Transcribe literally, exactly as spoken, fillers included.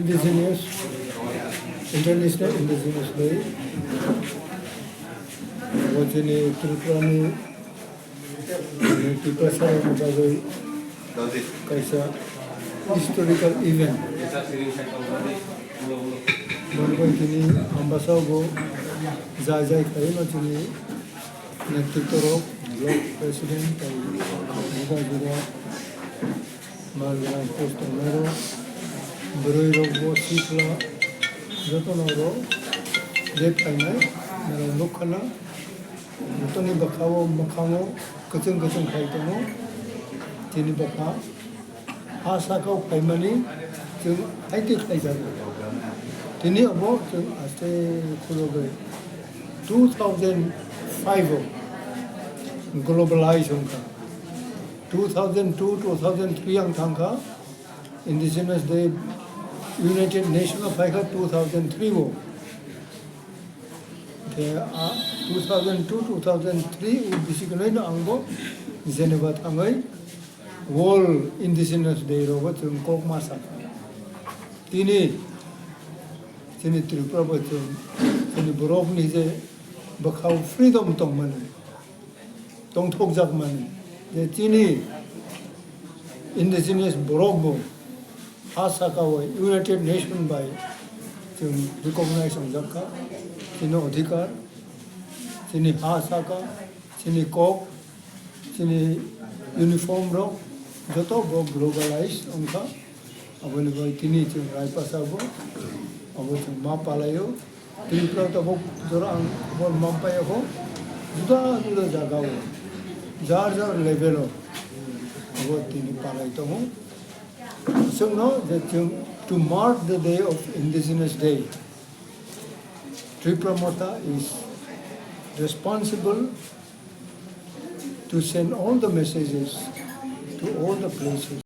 Indigenous, International Indigenous Day. Bo chini Tripura ni, Tiprasa rok ni bagwi kaisa historical event. Boni bai tini Ambasa bo jai jai khlai no chini netrito rok, block president tei juda juda Mal gwnang post tongnai rok, bwrwi rok bo sikla joto no rok je phainai norok nukha na, jotoni bwkha o mwkhango kwchwng kwchwng khai tongo. Tini bwkha ha saka o phaimani chwng haitwi khlaijago. Tini obo chwng aste khulogwi two thousand five o globalize wngkha. Two thousand two, two thousand three ang thangkha, Indigenous Day, United Nation o phaikha two thousand three o. Khe, ah, two thousand two, two thousand three o bisi kwnaino ang bo Geneva thangwi World Indigenous Day rogo chwng kok ma sakha. Tini chini Tripura bo chwng chini borok ni je bwkhao freedom tongmani, tongthokjakmani, je chini indigenous borok bo ha saka o United Nation bai chwng recognize wngjak kha, chini odhikar, chini ha saka, chini kok, chini uniform rok joto bo globalize wngkha. Aboni bai tini chwng raipasa bo, abo chwng ma palaio. Tripura tabuk jora ang khobor manpaiya kho, juda juda jaga o, jar jar level o abo tini palai tongo. Chwngno je chwng to mark the day of Indigenous Day, Tripura Motha is responsible to send all the messages to all the places.